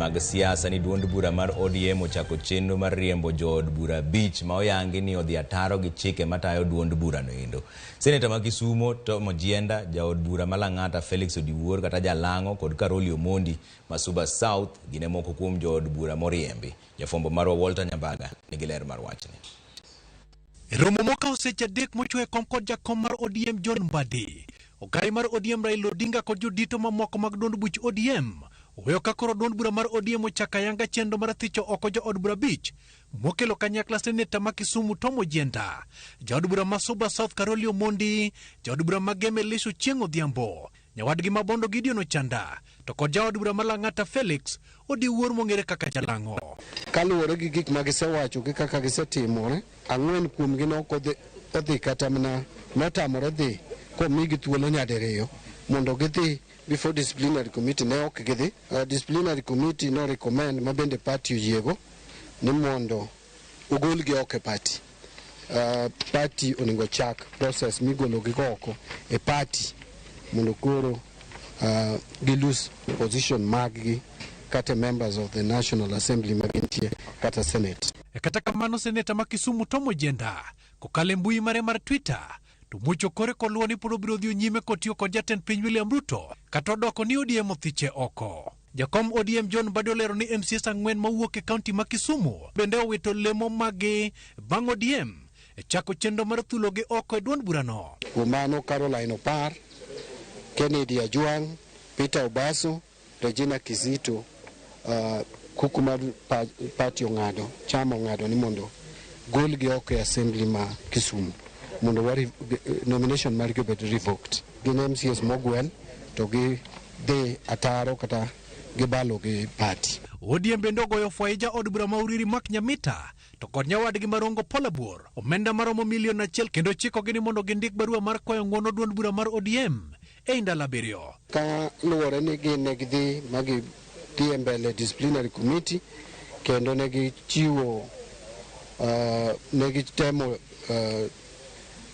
mag siasa ni duond bura mar ODM ochako chenro mar riembo jood bura 5 ma oyangi ni odhi ataro gi chike matayo duond burano endo. Seneta ma Kisumo Tom Ojienda, jaod bura ma Lang'ata Felix Odiwuor kata Jalang'o kod Karoli Omondi ma Suba South gin e moko kuom jood bura moriembi. Jafwambo marwa Walter Nyambaga nigi ler mar wachni. E romo mokawo seche 3 mochwe kom kod jakom mar ODM John Mbadi, ogai mar ODM Raila Odinga kod jodito mamoko mag duond buch ODM oweyo ka koro duond bura mar ODM ochako ayanga chenro mar thicho oko jood bura 5 mokelo kanyakla seneta ma Kisumu Tom Ojienda, jaod bura ma Suba South Karoli Omondi, jaod bura ma Gem Elisha Ochieng' Odhiambo, nyawadgi ma Bondo Gideon Ochanda, to kod jaod bura ma Lang'ata Felix Odiwuor mong'ere kaka Jalang'o. Kaluwore gi gik ma gisewacho gi kaka gisetimore, 4 kuomgi ne ok odhi kata mana notamore dhi komigi thuolo nyadiriyo mondo gidhi before disciplinary committee, ne ok gidhi. Disciplinary committee no recommend ma bende party oyiego ni mondo ogolgi oko e party. Party onego chak process migologi go oko e party mondo koro gi lose position maggi kata members of the National Assembly ma gintie kata Senate. E kata kamano seneta ma Kisumu Tom Ojienda kokalo e mbui mare mar Twitter to mucho kore koluwo ni pod obiro dhi nyime kotiyo kod jatend piny William Ruto kata odoko ni ODM othiche oko. Jakom ODM John Mbadi olero ni MCAs 4 mawuok e kaunti ma Kisumu bende owito lemo maggi bang' ODM e chako chenro mar thulogi oko e duond burano. Kuom mano Caroline Opar, Kennedy Ajwang', Peter Obaso, Regina Kizito, kuku mar party ong'ado, chama ong'ado ni mondo golgi oko e assembly ma Kisumu mondo nomination margi obed revoked. Gin MCAs mogwel to gi dhi ataro kata gibalo gi party. ODM bende ogoyo fwai jaod bura ma Uriri Mark Nyamita to kod nyawadgi Marongo Paul Abuor omenda maromo milion 1 kendo chikogi ni mondo gindik barua mar kwayo ng'uono duond bura mar ODM e ndalo 7. Ka luwore ni gin ne gidhi ma gidhi e mbele disciplinary committee kendo ne gichiwo, ne gitemo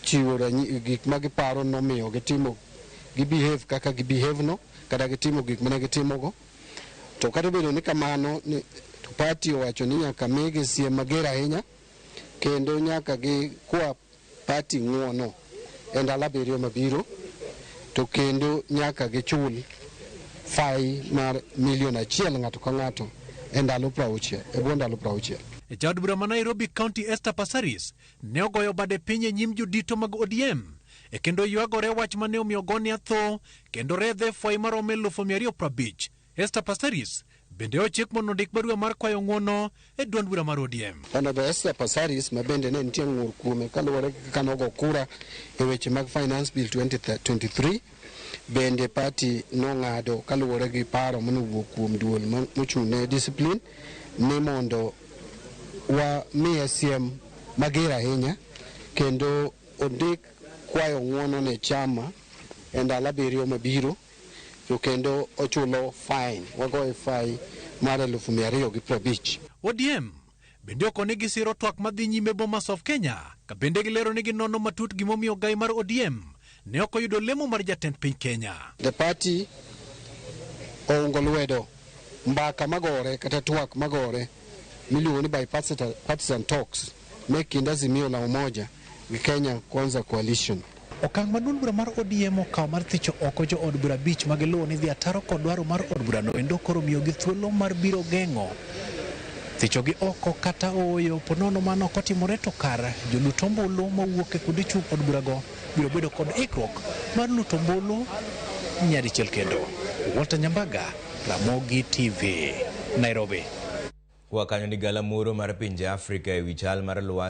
chiwo gik ma giparo nomiyo gitimo, gibehave kaka gibehave no kata gitimo gik mane gitimogo. To kata obedo ni kamano ni to party owacho ni nyaka migi siem mager ahinya kendo nyaka gikwa party ng'uono e ndalo 7 mabiro to kendo nyaka gichul fai mar milion 1 ng'ato ka ng'ato e ndalo 60, e bwo ndalo 60. E jaod bura ma Nairobi County Esther Passaris ne ogoyo bade piny e nyim jodito mag ODM e kendo ywagore wach mane omiyo gone atho kendo redhe fwai maromo 250,000. Esther Passaris bende ochik mondo ondik barua mar kwayo ng'uono e duond bura mar ODM. Honorable Esther Passaris ma bende ne nitie ng'ur kuome kaluwore gi kaka nogo kura e weche mag Finance Bill 2023 bende party nong'ado kaluwore gi paro manowuok kuom duol mochung' ne discipline ni mondo wamiye siem mager ahinya kendo ondik kwayo ng'uono ne chama e ndalo 7 mabiro to kendo ochulo fine, wagoye fine mar 250,000. ODM bende okone gisiro twak madhi nyime Bomas of Kenya ka bende gilero ni ginono matut gimomiyo gai mar ODM ne ok oyudo lemo mar jatend piny Kenya. The party oungo lwedo mbaka magore kata twak magore miluongo ni bipartisan talks me kind Azimio la Umoja gi Kenya Kwanza Coalition. Okang' ma duond bura mar ODM okawo mar thicho oko jood bura 5 ma giluwo ni dhi ataro kod dwaro mar od burano endo koro miyogi thuolo mar biro geng'o thichogi oko kata ooyo. Ponono mano ok otimore to kar jolut ombulu mowuok e kuonde chung' od burago biro bedo kod ikruok mar luto ombulu nyadichiel kendo. Walter Nyambaga, Ramogi TV, Nairobi. Kwa kanyo ni galamoro mar pinje Afrika e wi chal mar lwasi.